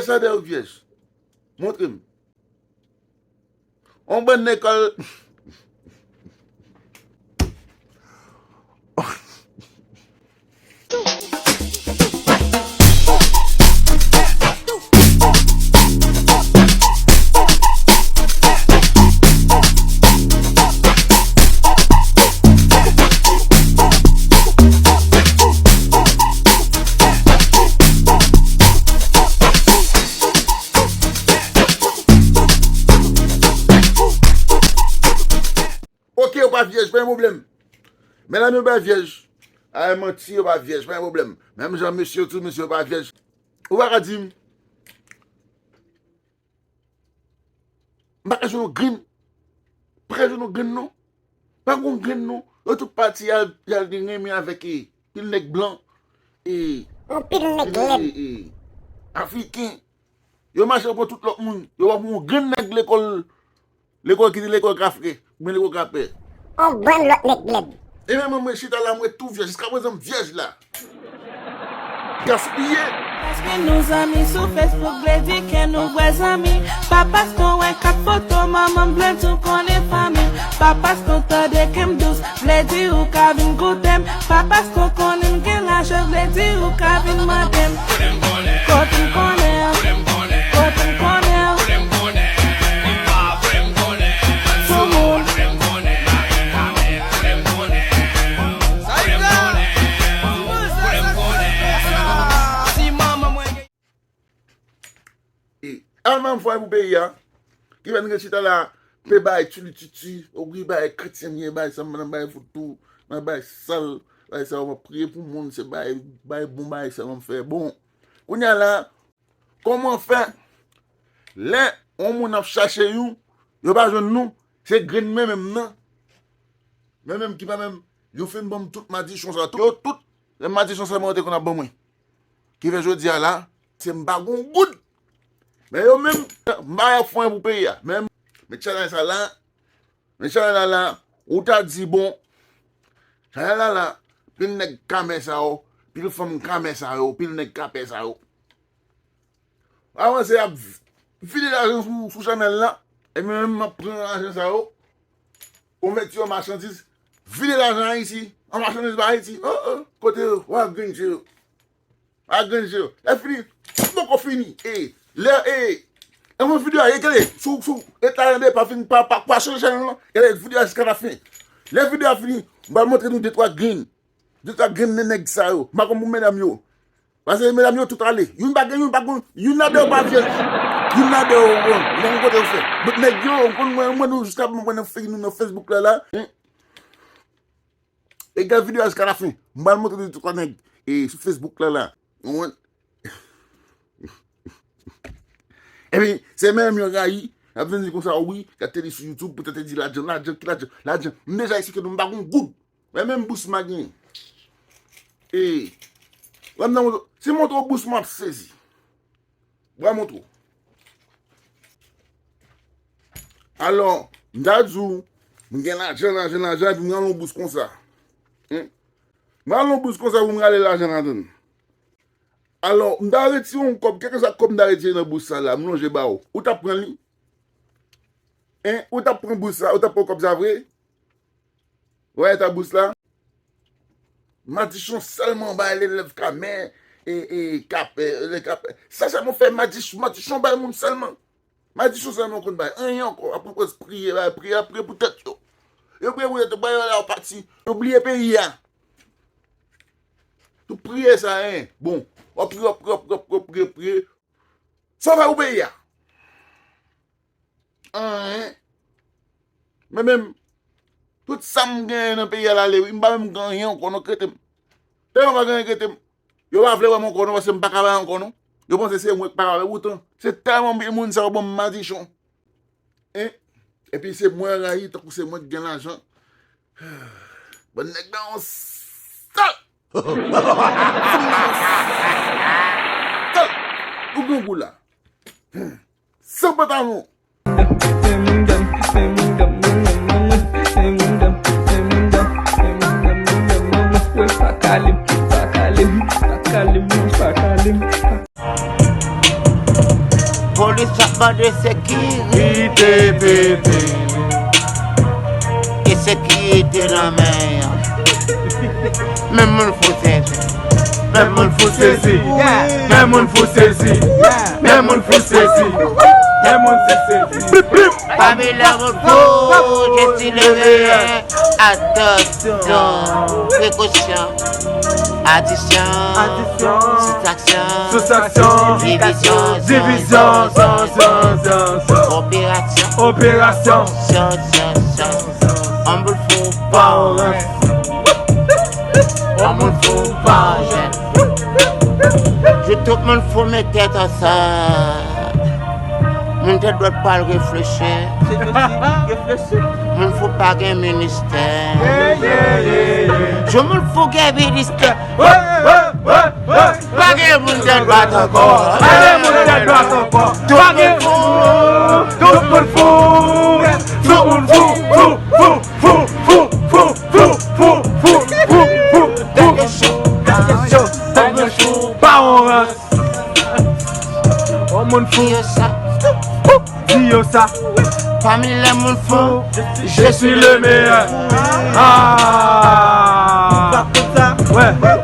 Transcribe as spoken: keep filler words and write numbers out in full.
Sa de ou vyèj. Montre m. On bann nèg kòl. Ok, yo pa vyèj, pa gen pwoblèm. Medam yo pa vyèj. Ay, manti, yo pa vyèj, pa gen pwoblèm. Menm jan mesye yo tou, mesye yo pa vyèj. Ou pa ka di m, m pa ka jwenn yon grenn. Pa ka jwenn yon grenn, non. Pa gon grenn, non. Yo tout pati, y al, y al renmen avèk, e, pil nèg blan. E, anpil nèg lèd. E, e, Afriken. Yo mache pran tout lòt moun. Yo pa pran yon grenn nèg lekòl, lekòl ki te lekòl kafre, oubyen lekòl kapè. On bann lòt nèg lèd. E menm mwen, mwen chita la, mwen tou vyèj. Jiska prezan, m vyèj la. Gaspiye. Paske nou zanmi sou Facebook vle di ke nou vrè zanmi. Pa paske w wè kat foto manman m vle di w konnen fanmi. Pa paske w tande ke m dous vle di ou ka vin koute m. Pa paske w konnen m gen lajan vle di ou ka vin mande m. Kote m konnen an? Kote m konnen an? Sou moun. E, alman m fè pou peyi a. Ki fè n gen chita la, pe bay tchilitchiti, ou ki bay kretyen, m gen bay sa, m nan bay fout tou, nan bay sal, bay sa, w ap priye pou moun, se bay, bay bon, bay sa, w ap fè bon. Kounye a la, kòman fè, lè yon moun ap chache yon, yo pa jwenn nou, se grenn men menm nan. Men menm ki pa menm, yo fin ban m tout madichon sa tou. Yo tout, se madichon sèlman yo te konn ap ban mwen. Ki fè jodi a la, se m pa gon goud. Men yo menm, m pa ap fè anyen pou peyi a. Men, men challenge sa la, men challenge la la, ou ta di bon, challenge la la, pil nèg kamè sa yo, pil fanm kamè sa yo, pil nèg kapè sa yo. Avanse ap vide lajan sou, sou chanèl la. E mwen menm m ap pran lajan sa yo, konvèti yo an machandiz, vide lajan Ayiti, an machandiz pa Ayiti. Oh, oh, kote yo? W a grenn je yo. W a grenn je yo. Lè fini, m poko fini. E, lè, e, e mwen videyo a, e gade, sou, sou, e ta tande, pa fin, pa, pa, pa chanje chanèl lan. Gade videyo a jiska la fen. Lè videyo a fini, m pral montre nou de twa grenn. De twa grenn nan nèg sa yo. M pa konn pou medam yo. Paske medam yo tout ale. Youn pa gen, youn pa konn, youn nan de yo pa vyèj. Youn nan de yo, bon, nan yon kote yo fè. But nèg yo, m konn mwen, mwen nou jiska mwen nan fake nou nan Facebook la la. E gade videyo a jiska la fen. M pral montre nou de twa nèg e sou Facebook la la. Ou konprann? Epi, se menm yo rayi, y ap vin di konsa, wi, y ap te li sou YouTube, poutèt te di lajan, lajan, ki lajan, lajan. M deja eksplike nou, m pa gon goud. Men menm bous m pa genyen. E, lè m nan moto, si m montre w bous mwen ap sezi. Bra montre w. Alò, m ta di w, m gen lajan, lajan, lajan, epi m rale yon bous konsa. Hen? M rale yon bous konsa pou m rale lajan ladan l. Alò, m ta retire yon kòb, kèlkeswa kòb m ta retire nan bous sa la, m lonje ba w. Ou t ap pran li? Hen? Ou t ap pran bous sa, ou t ap pran kòb sa vre? Ou wè eta bous la? Madichon sèlman bay lelèv kamè, e, e, kapè, le kapè. Sa sèlman fè madich-, madichon bay moun sèlman. Madichon sèlman konn bay. Anyen ankò, apre prens priye, bay priye, priye pou tèt yo. Yo priye pou tèt yo, bay yo la yo pati. Yo bliye peyi a. Tout priye sa, en. Bon, w ap priye, w ap priye, w ap priye, w ap priye, w ap priye, w ap priye. Sa w fè pou peyi a? Anyen. Men menm, tout sa m genyen nan peyi a l ale wi, m pa menm gen anyen ankò non, k rete m. Tèlman m pa gen anyen k rete m. Yo pa vle wè m ankò non, paske m pa ka bay ankò non. Yo panse se mwen k pa ka bay, poutan se tèlman anpil moun sa yo ban m madichon. Hein? Epi se mwen rayi, tankou se mwen k gen lajan. Bann nèg nan yon sal. Sal. Ou gen gou la. San pantalon. Mande sekirite, bebe. E sekirite nan men an. Men moun fou sezi. Men moun fou sezi. Men moun fou sezi. Men moun fou sezi. Men moun fou sezi. Plim, plim. Pami lè moun fou, Jezi le meyè. Atansyon, prekosyon, adisyon, sibtraksyon, divizyon, operasyon, operasyon, syon, syon, syon. On moun fou pa on rans. On moun fou pa on jèn. Jou tout moun fou met tèt ansanm. Moun tèt dwat pral reflechi. Se jodi, reflechi. Moun fou pa gen ministè. Jou moun fou gen ministè. Pa gen moun tèt dwat ankò. Pa gen moun tèt dwat ankò. Tout moun fou. Tout moun fou. Tout moun fou. Fou, fou, fou. Pa on rans. On moun fou. Di yo sa. Pami lè moun fou, je suis le meilleur. Ah. Wè.